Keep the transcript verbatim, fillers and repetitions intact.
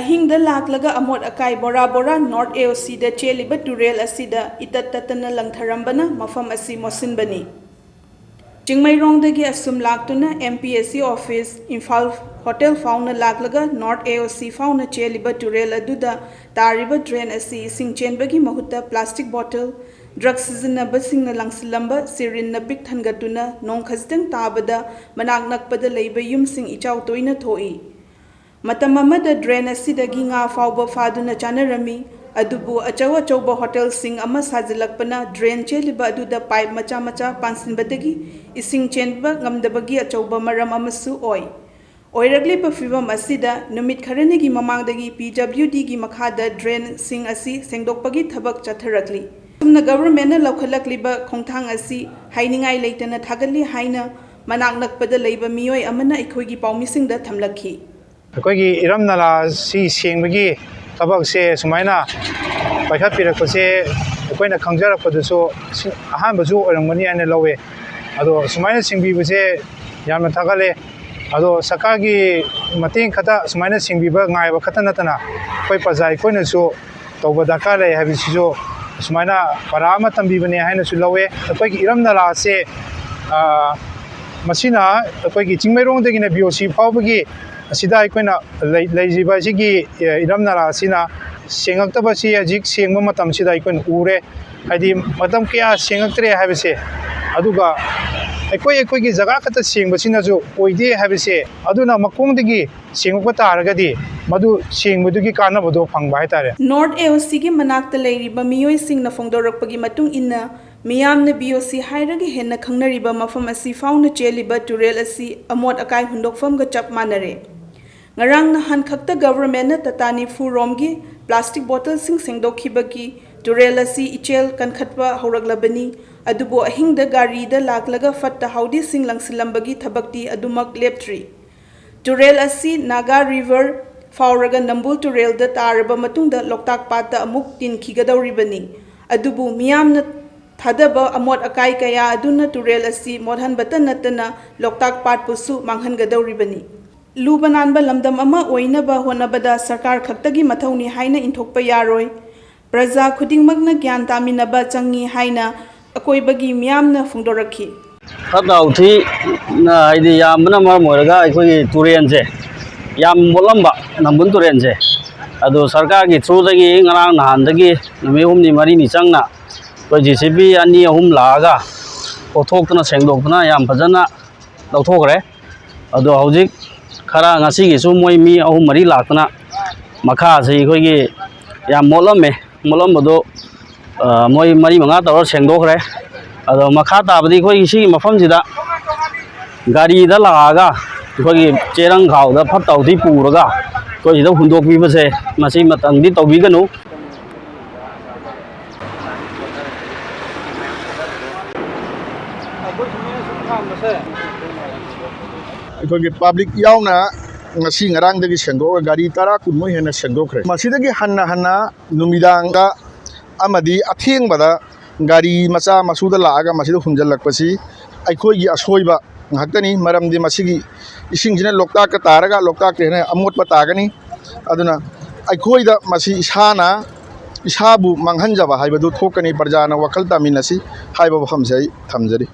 ꯑꯍꯤꯡꯗ ꯂꯥꯛꯂꯒ ꯑꯃꯣꯠ ꯑꯀꯥꯏ ꯕꯣꯔꯥ ꯕꯣꯔꯥ ꯅꯣꯔꯠ ꯑꯦ ꯑꯣ ꯁꯤꯗ ꯆꯦꯜꯂꯤꯕ ꯇꯨꯔꯦꯜ ꯑꯁꯤꯗ ꯏꯇꯠ ꯇꯠꯇꯅ ꯂꯪꯊꯔꯝꯕꯅ ꯃꯐꯝ ꯑꯁꯤ ꯃꯣꯠꯁꯤꯟꯕꯅꯤ꯫ ꯆꯤꯡꯃꯩꯔꯣꯡꯗꯒꯤ ꯑꯁꯨꯝ ꯂꯥꯛꯇꯨꯅ M P S C office, Imphal hotel ꯐꯥꯎꯅ ꯂꯥꯛꯂꯒ ꯅꯣꯔꯠ ꯑꯦ ꯑꯣ ꯁꯤ ꯐꯥꯎꯅ ꯆꯦꯜꯂꯤꯕ ꯇꯨꯔꯦꯜ ꯑꯗꯨꯗ ꯇꯥꯔꯤꯕ ꯗ꯭ꯔꯦꯟ ꯑꯁꯤ ꯏꯁꯤꯡ ꯆꯦꯟꯕꯒꯤ ꯃꯍꯨꯠꯇ ꯄ꯭ꯂꯥꯁꯇꯤꯛ ꯕꯣꯇꯜ, ꯗ꯭ꯔꯒ ꯁꯤꯖꯤꯟꯅꯕꯁꯤꯡꯅ ꯂꯪꯁꯤꯜꯂꯝꯕ ꯁꯤꯔꯤꯟꯅ ꯄꯤꯛ ꯊꯟꯒꯠꯇꯨꯅ ꯅꯣꯡ ꯈꯖꯤꯛꯇꯪ ꯇꯥꯕꯗ ꯃꯅꯥꯛ ꯅꯛꯄꯗ ꯂꯩꯕ ꯌꯨꯝꯁꯤꯡ ꯏꯆꯥꯎ ꯇꯣꯏꯅ ꯊꯣꯛꯏ꯫ ꯃꯇꯝ ꯑꯃꯗ ꯗ꯭ꯔꯦꯟ ꯑꯁꯤꯗꯒꯤ ꯉꯥ ꯐꯥꯎꯕ ꯐꯥꯗꯨꯅ ꯆꯥꯅꯔꯝꯃꯤ, ꯑꯗꯨꯕꯨ ꯑꯆꯧ ꯑꯆꯧꯕ ꯍꯣꯇꯦꯜꯁꯤꯡ ꯑꯃ ꯁꯥꯖꯤꯜꯂꯛꯄꯅ ꯗ꯭ꯔꯦꯟ ꯆꯦꯜꯂꯤꯕ ꯑꯗꯨꯗ ꯄꯥꯏꯞ ꯃꯆꯥ ꯃꯆꯥ ꯄꯥꯟꯁꯤꯟꯕꯗꯒꯤ ꯏꯁꯤꯡ ꯆꯦꯟꯕ ꯉꯝꯗꯕꯒꯤ ꯑꯆꯧꯕ ꯃꯔꯝ ꯑꯃꯁꯨ ꯑꯣꯏ꯫ ꯑꯣꯏꯔꯛꯂꯤꯕ ꯐꯤꯚꯝ ꯑꯁꯤꯗ ꯅꯨꯃꯤꯠ ꯈꯔꯅꯤꯒꯤ ꯃꯃꯥꯡꯗꯒꯤ ꯄꯤ ꯗꯕ꯭ꯂꯤꯎ ꯗꯤꯒꯤ ꯃꯈꯥꯗ ꯗ꯭ꯔꯦꯟꯁꯤꯡ ꯑꯁꯤ ꯁꯦꯡꯗꯣꯛꯄꯒꯤ ꯊꯕꯛ ꯆꯠꯊꯔꯛꯂꯤ꯫ ꯑꯁꯨꯝꯅ ꯒꯚꯔꯟꯃꯦꯟꯠꯅ ꯂꯧꯈꯠꯂꯛꯂꯤꯕ ꯈꯣꯡꯊꯥꯡ ꯑꯁꯤ ꯍꯥꯏꯅꯤꯡꯉꯥꯏ ꯂꯩꯇꯅ ꯊꯥꯒꯠꯂꯤ ꯍꯥꯏꯅ ꯃꯅꯥꯛ ꯅꯛꯄꯗ ꯂꯩꯕ ꯃꯤꯑꯣꯏ ꯑꯃꯅ ꯑꯩꯈꯣꯏꯒꯤ ꯄꯥꯎꯃꯤꯁꯤꯡꯗ ꯊꯝꯂꯛꯈꯤ꯫ ꯑꯩꯈꯣꯏꯒꯤ ꯏꯔꯝ ꯅꯂꯥ ꯑꯁꯤ ꯁꯦꯡꯕꯒꯤ ꯊꯕꯛꯁꯦ ꯁꯨꯃꯥꯏꯅ ꯄꯥꯏꯈꯠꯄꯤꯔꯛꯄꯁꯦ ꯑꯩꯈꯣꯏꯅ ꯈꯪꯖꯔꯛꯄꯗꯁꯨ ꯁꯤ ꯑꯍꯥꯟꯕꯁꯨ ꯑꯣꯏꯔꯝꯒꯅꯤ ꯍꯥꯏꯅ ꯂꯧꯋꯦ꯫ ꯑꯗꯣ ꯁꯨꯃꯥꯏꯅ ꯁꯦꯡꯕꯤꯕꯁꯦ ꯌꯥꯝꯅ ꯊꯥꯒꯠꯂꯦ꯫ ꯑꯗꯣ ꯁꯔꯀꯥꯔꯒꯤ ꯃꯇꯦꯡ ꯈꯛꯇ ꯁꯨꯃꯥꯏꯅ ꯁꯦꯡꯕꯤꯕ ꯉꯥꯏꯕ ꯈꯛꯇ ꯅꯠꯇꯅ ꯑꯩꯈꯣꯏ ꯄ꯭ꯔꯖꯥ ꯑꯩꯈꯣꯏꯅꯁꯨ ꯇꯧꯕ ꯗꯔꯀꯥꯔ ꯂꯩ ꯍꯥꯏꯕꯁꯤꯁꯨ ꯁꯨꯃꯥꯏꯅ ꯄꯔꯥ ꯑꯃ ꯇꯝꯕꯤꯕꯅꯦ ꯍꯥꯏꯅꯁꯨ ꯂꯧꯋꯦ꯫ ꯑꯩꯈꯣꯏꯒꯤ ꯏꯔꯝ ꯅꯂꯥ ꯑꯁꯦ, ꯑ, ꯃꯁꯤꯅ ꯑꯩꯈꯣꯏꯒꯤ ꯆꯤꯡꯃꯩꯔꯣꯡꯗꯒꯤꯅ ꯕꯤ ꯑꯣ ꯁꯤ ꯐꯥꯎꯕꯒꯤ ꯑꯁꯤꯗ ꯑꯩꯈꯣꯏꯅ ꯂꯩ-, ꯂꯩꯔꯤꯕ ꯑꯁꯤꯒꯤ, ꯑ, ꯏꯔꯝ ꯅꯂꯥ ꯑꯁꯤꯅ ꯁꯦꯡꯉꯛꯇꯕꯁꯤ ꯍꯧꯖꯤꯛ ꯁꯦꯡꯕ ꯃꯇꯝꯁꯤꯗ ꯑꯩꯈꯣꯏꯅ ꯎꯔꯦ꯫ ꯍꯥꯏꯗꯤ ꯃꯇꯝ ꯀꯌꯥ ꯁꯦꯡꯉꯛꯇ꯭ꯔꯦ ꯍꯥꯏꯕꯁꯦ꯫ ꯑꯗꯨꯒ ꯑꯩꯈꯣꯏ, ꯑꯩꯈꯣꯏꯒꯤ ꯖꯒꯥ ꯈꯛꯇ ꯁꯦꯡꯕꯁꯤꯅꯁꯨ ꯑꯣꯏꯗꯦ ꯍꯥꯏꯕꯁꯦ꯫ ꯑꯗꯨꯅ ꯃꯈꯣꯡꯗꯒꯤ ꯁꯦꯡꯉꯛꯄ ꯇꯥꯔꯒꯗꯤ ꯃꯗꯨ ꯁꯦꯡꯕꯗꯨꯒꯤ ꯀꯥꯟꯅꯕꯗꯣ ꯐꯪꯕ ꯍꯥꯏꯇꯥꯔꯦ꯫ ꯅꯣꯔꯠ ꯑꯦ ꯑꯣ ꯁꯤꯒꯤ ꯃꯅꯥꯛꯇ ꯂꯩꯔꯤꯕ ꯃꯤꯑꯣꯏꯁꯤꯡꯅ ꯐꯣꯡꯗꯣꯔꯛꯄꯒꯤ ꯃꯇꯨꯡ ꯏꯟꯅ, ꯃꯤꯌꯥꯝꯅ ꯕꯤ ꯑꯣ ꯁꯤ ꯍꯥꯏꯔꯒ ꯍꯦꯟꯅ ꯈꯪꯅꯔꯤꯕ ꯃꯐꯝ ꯑꯁꯤ ꯐꯥꯎꯅ ꯆꯦꯜꯂꯤꯕ ꯇꯨꯔꯦꯜ ꯑꯁꯤ ꯑꯃꯣꯠ ꯑꯀꯥꯏ ꯍꯨꯟꯗꯣꯛꯐꯝꯒ ꯆꯞ ꯃꯥꯟꯅꯔꯦ꯫ ꯉꯔꯥꯡ ꯅꯍꯥꯟ ꯈꯛꯇ ꯒꯚꯔꯟꯃꯦꯟꯠꯅ ꯇꯇꯥ ꯅꯤꯐꯨ ꯔꯣꯝꯒꯤ ꯄ꯭ꯂꯥꯁꯇꯤꯛ ꯕꯣꯇꯜꯁꯤꯡ ꯁꯦꯡꯗꯣꯛꯈꯤꯕꯒꯤ ꯇꯨꯔꯦꯜ ꯑꯁꯤ ꯏꯆꯦꯜ ꯀꯟꯈꯠꯄ ꯍꯧꯔꯛꯂꯕꯅꯤ, ꯑꯗꯨꯕꯨ ꯑꯍꯤꯡꯗ ꯒꯥꯔꯤꯗ ꯂꯥꯛꯂꯒ ꯐꯠꯇ ꯍꯥꯎꯗꯤꯁꯤꯡ ꯂꯪꯁꯤꯜꯂꯝꯕꯒꯤ ꯊꯕꯛꯇꯤ ꯑꯗꯨꯃꯛ ꯂꯦꯞꯇ꯭ꯔꯤ꯫ ꯇꯨꯔꯦꯜ ꯑꯁꯤ ꯅꯥꯒꯥ ꯔꯤꯚꯔ ꯐꯥꯎꯔꯒ ꯅꯝꯕꯨꯜ ꯇꯨꯔꯦꯜꯗ ꯇꯥꯔꯕ ꯃꯇꯨꯡꯗ ꯂꯣꯛꯇꯥꯛ ꯄꯥꯠꯇ ꯑꯃꯨꯛ ꯇꯤꯟꯈꯤꯒꯗꯧꯔꯤꯕꯅꯤ꯫ ꯑꯗꯨꯕꯨ ꯃꯤꯌꯥꯝꯅ ꯊꯥꯗꯕ ꯑꯃꯣꯠ ꯑꯀꯥꯏ ꯀꯌꯥ ꯑꯗꯨꯅ ꯇꯨꯔꯦꯜ ꯑꯁꯤ ꯃꯣꯠꯍꯟꯕꯇ ꯅꯠꯇꯅ ꯂꯣꯛꯇꯥꯛ ꯄꯥꯠꯄꯨꯁꯨ ꯃꯥꯡꯍꯟꯒꯗꯧꯔꯤꯕꯅꯤ꯫ ꯂꯨꯕ ꯅꯥꯟꯕ ꯂꯝꯗꯝ ꯑꯃ ꯑꯣꯏꯅꯕ ꯍꯣꯠꯅꯕꯗ ꯁꯔꯀꯥꯔ ꯈꯛꯇꯒꯤ ꯃꯊꯧꯅꯤ ꯍꯥꯏꯅ ꯏꯟꯊꯣꯛꯄ ꯌꯥꯔꯣꯏ꯫ ꯄ꯭ꯔꯖꯥ ꯈꯨꯗꯤꯡꯃꯛꯅ ꯒ꯭ꯌꯥꯟ ꯇꯥꯃꯤꯟꯅꯕ ꯆꯪꯉꯤ ꯍꯥꯏꯅ ꯑꯀꯣꯏꯕꯒꯤ ꯃꯤꯌꯥꯝꯅ ꯐꯣꯡꯗꯣꯔꯛꯈꯤ꯫ ꯐꯠꯇ ꯍꯥꯎꯊꯤꯅ, ꯍꯥꯏꯗꯤ, ꯌꯥꯝꯕꯅ ꯃꯔꯝ ꯑꯣꯏꯔꯒ ꯑꯩꯈꯣꯏꯒꯤ ꯇꯨꯔꯦꯟꯁꯦ ꯌꯥꯝ ꯃꯣꯠꯂꯝꯕ, ꯅꯝꯕꯨꯜ ꯇꯨꯔꯦꯟꯁꯦ, ꯑꯗꯣ ꯁꯔꯀꯥꯔꯒꯤ ꯊ꯭ꯔꯨꯗꯒꯤ ꯉꯔꯥꯡ ꯅꯍꯥꯟꯗꯒꯤ ꯅꯨꯃꯤꯠ ꯍꯨꯝꯅꯤ ꯃꯔꯤꯅꯤ ꯆꯪꯅ ꯑꯩꯈꯣꯏ JCB ꯑꯅꯤ ꯑꯍꯨꯝ ꯂꯥꯛꯑꯒ ꯀꯣꯊꯣꯛꯇꯅ ꯁꯦꯡꯗꯣꯛꯇꯅ ꯌꯥꯝ ꯐꯖꯅ ꯂꯧꯊꯣꯛꯈ꯭ꯔꯦ꯫ ꯑꯗꯣ ꯍꯧꯖꯤꯛ ꯈꯔ ꯉꯁꯤꯒꯤꯁꯨ ꯃꯣꯏ ꯃꯤ ꯑꯍꯨꯝ ꯃꯔꯤ ꯂꯥꯛꯇꯅ ꯃꯈꯥꯁꯤ ꯑꯩꯈꯣꯏꯒꯤ ꯌꯥꯝ ꯃꯣꯠꯂꯝꯃꯦ꯫ ꯃꯣꯠꯂꯝꯕꯗꯣ, ꯑ, ꯃꯣꯏ ꯃꯔꯤ ꯃꯉꯥ ꯇꯧꯔ ꯁꯦꯡꯗꯣꯛꯈ꯭ꯔꯦ꯫ ꯑꯗꯣ ꯃꯈꯥ ꯇꯥꯕꯗꯤ ꯑꯩꯈꯣꯏꯒꯤ ꯁꯤꯒꯤ ꯃꯐꯝꯁꯤꯗ ꯒꯥꯔꯤꯗ ꯂꯥꯛꯑꯒ ꯑꯩꯈꯣꯏꯒꯤ ꯆꯦꯔꯪ ꯈꯥꯎꯗ ꯐꯠꯇ ꯍꯥꯎꯊꯤ ꯄꯨꯔꯒ ꯑꯩꯈꯣꯏ ꯁꯤꯗ ꯍꯨꯟꯗꯣꯛꯄꯤꯕꯁꯦ, ꯃꯁꯤ ꯃꯇꯝꯗꯤ ꯇꯧꯕꯤꯒꯅꯨ꯫ ꯑꯩꯈꯣꯏꯒꯤ ꯄꯕ꯭ꯂꯤꯛ ꯌꯥꯎꯅ ꯉꯁꯤ ꯉꯔꯥꯡꯗꯒꯤ ꯁꯦꯡꯗꯣꯛꯑꯒ ꯒꯥꯔꯤ ꯇꯔꯥ ꯀꯨꯟꯃꯨꯛ ꯍꯦꯟꯅ ꯁꯦꯡꯗꯣꯛꯈ꯭ꯔꯦ꯫ ꯃꯁꯤꯗꯒꯤ ꯍꯟꯅ ꯍꯟꯅ ꯅꯨꯃꯤꯗꯥꯡꯗ ꯑꯃꯗꯤ ꯑꯊꯦꯡꯕꯗ ꯒꯥꯔꯤ ꯃꯆꯥ ꯃꯁꯨꯗ ꯂꯥꯛꯑꯒ ꯃꯁꯤꯗ ꯍꯨꯟꯖꯜꯂꯛꯄꯁꯤ ꯑꯩꯈꯣꯏꯒꯤ ꯑꯁꯣꯏꯕ ꯉꯥꯛꯇꯅꯤ꯫ ꯃꯔꯝꯗꯤ ꯃꯁꯤꯒꯤ ꯏꯁꯤꯡꯁꯤꯅ ꯂꯣꯛꯇꯥꯛꯇ ꯇꯥꯔꯒ ꯂꯣꯛꯇꯥꯛꯇ ꯍꯦꯟꯅ ꯑꯃꯣꯠꯄ ꯇꯥꯒꯅꯤ꯫ ꯑꯗꯨꯅ ꯑꯩꯈꯣꯏꯗ ꯃꯁꯤ ꯏꯁꯥꯅ ꯏꯁꯥꯕꯨ ꯃꯥꯡꯍꯟꯖꯕ ꯍꯥꯏꯕꯗꯨ ꯊꯣꯛꯀꯅꯤ꯫ ꯄ꯭ꯔꯖꯥꯅ ꯋꯥꯈꯜ ꯇꯥꯃꯤꯟꯅꯁꯤ ꯍꯥꯏꯕ ꯋꯥꯐꯝꯁꯦ ꯑꯩ ꯊꯝꯖꯔꯤ꯫